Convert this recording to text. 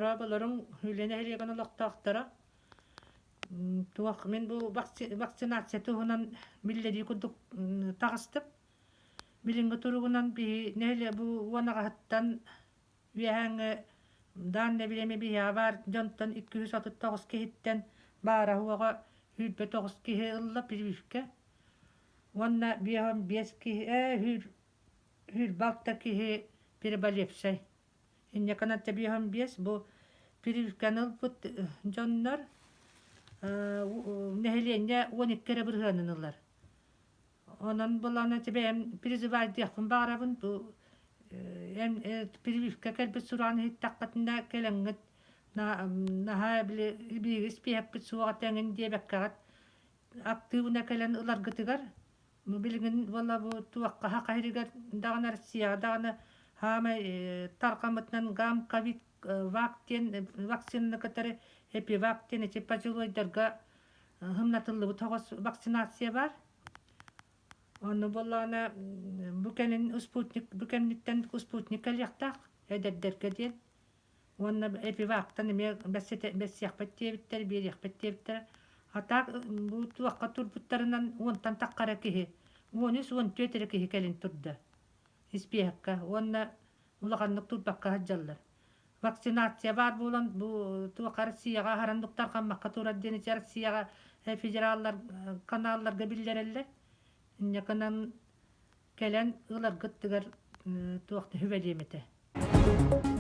Дорооболоруҥ, Үлэ нэһилиэгин олохтоохторо. Туох мин бу вакцинация туһунан биллэрии курдук таҕыстым. Билиҥҥи туругунан биһи нэһилиэк бу уон аҕаһыттан үөһээҥҥи дааннай билэми биһиэхэ баар дьонтон 239 киһиттэн баара-суоҕа 29 киһи ылла прививкэ. Уонна 55 киһи ээ 26 киһи переболевшай. Инньэ гынан 55 бу прививканы ылбыт дьоннор нэһилиэнньэ 12 эрэ бырыһыанын ылар. Онон булана бэйэм призывайдыахпын баҕарабын бу эн прививка кэлбит сураҕын иһиттэххитинэ кэлэҥҥит наһаа били биһиги испииһэкпит суоҕа тэҥин диэбэккэҕит актыыбына кэлэн ыларгытыгар Билигин буолла бу туохха хаһырыгар даҕаны Россияҕа даҕаны хаамай тарҕаммытынан гам ковид вак диэн вакцинаны кытары эпивак диэн ити пожилойдарга хымнатыллыбыт оҕос вакцинация бар. Ону буоллаҕына бу кэлин спутник бу кэмниттэн спутник кэлиэхтээх эдэрдэргэ диэн. Уонна эпивактан эмиэ бэссиэхпит диэбиттэр, биэриэхпит диэбиттэр. А так бу туохха турбуттарынан уонтан таххара киһи, 13-14 эрэ киһи кэлин турда испиэһэккэ уонна улаханнык турбакка сылдьаллар. Вакцинация баар буолан бу туохха Россияҕа аһаран тарҕаммакка турар диэн ити Россияҕа федераллар каналларга биллэрэллэр. Инньэ гынан кэлэн ыларгыттыгар туох да сүбэлиэм этэ.